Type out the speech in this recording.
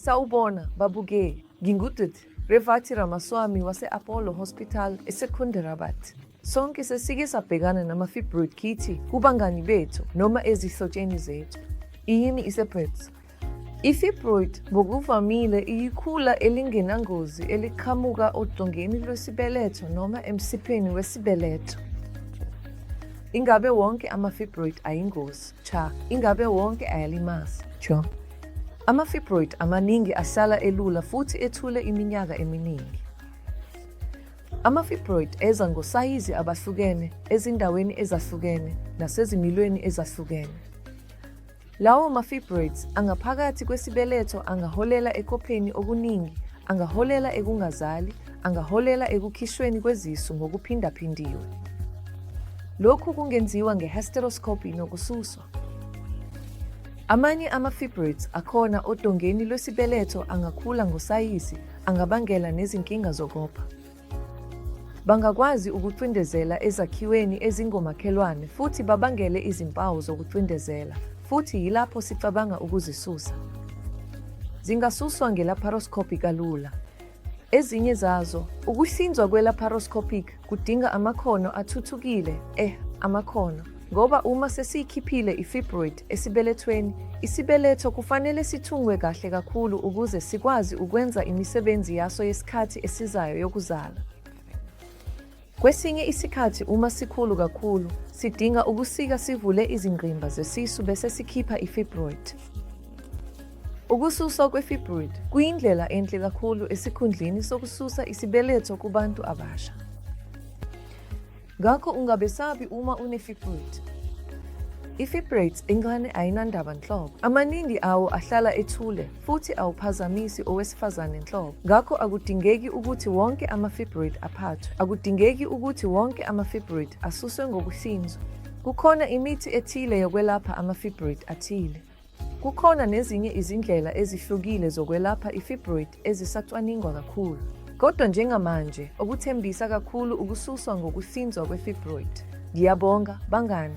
Sawubona, babukeli. NginguDkt. Revathi Ramaswamy wase-Apollo Hospital eSecunderabad. Sonke sesike sabhekana nama-fibroid kithi, kubangani bethu noma ezihlotsheni zethu. Iyini i-separates? I-fibroid ngokuvamile iyikhula elingenangozi eliqhamuka odongeni lwesibeletho noma emsipheni wesibeletho. Ingabe wonke ama-fibroid ayingozi? Cha. Ingabe wonke ayalimaza? Cha. Ama-fibroid amaningi ahlala elula futhi ethule iminyaka eminingi. Ama-fibroid eza ngosayizi abahlukene, ezindaweni ezahlukene, nasezimilweni ezahlukene. Lawo ma-fibroids angaphakathi kwesibeletho angaholela ekopheni okuningi, angaholela ekungazali, angaholela ekukhishweni kwezisu ngokuphindaphindiwe. Lokhu kungenziwa nge-hysteroscopy nokususwa. Amanye ama-fibroids akhona odongeni lwesibeletho angakhula ngosayizi, angabangela nezinkinga zokopha. Bangakwazi ukucindezela ezakhiweni ezingomakhelwane futhi babangele izimpawu zokucindezela, futhi yilapho sicabanga ukuzisusa. Zingasuswa nge-laparoscopy kalula. Ezinye zazo, ukuhlinzwa kwe-laparoscopic kudinga amakhono athuthukile, eh, amakhono, ngoba uma sesiyikhiphile i-fibroid esibelethweni, isibeletho kufanele sithungwe kahle kakhulu ukuze sikwazi ukwenza imisebenzi yaso yesikhathi esizayo yokuzala. Kwesinye isikhathi uma sikhulu kakhulu, sidinga ukusika sivule izingqimba zesisu bese sikhipha i-fibroid. Ukususwa kwe-fibroid kuyindlela enhle kakhulu esikhundleni sokususa isibeletho kubantu abasha. Ngakho ungabesabi uma une-fibroid. I-fibrate encane ayinandaba nhlobo. Amaningi awo ahlala ethule futhi awuphazamisi owesifazane nhlobo. Ngakho akudingeki ukuthi wonke ama-fibroid aphathwe. Akudingeki ukuthi wonke ama-fibroid asuswe ngokuhlinzwa. Kukhona imithi ethile yokwelapha ama-fibroid athile. Kukhona nezinye izindlela ezihlukile zokwelapha i-fibroid ezisacwaningwa kakhulu. Kodwa njengamanje, okuthembisa kakhulu ukususwa ngokuhlinzwa kwe-fibroid. Ngiyabonga, bangani.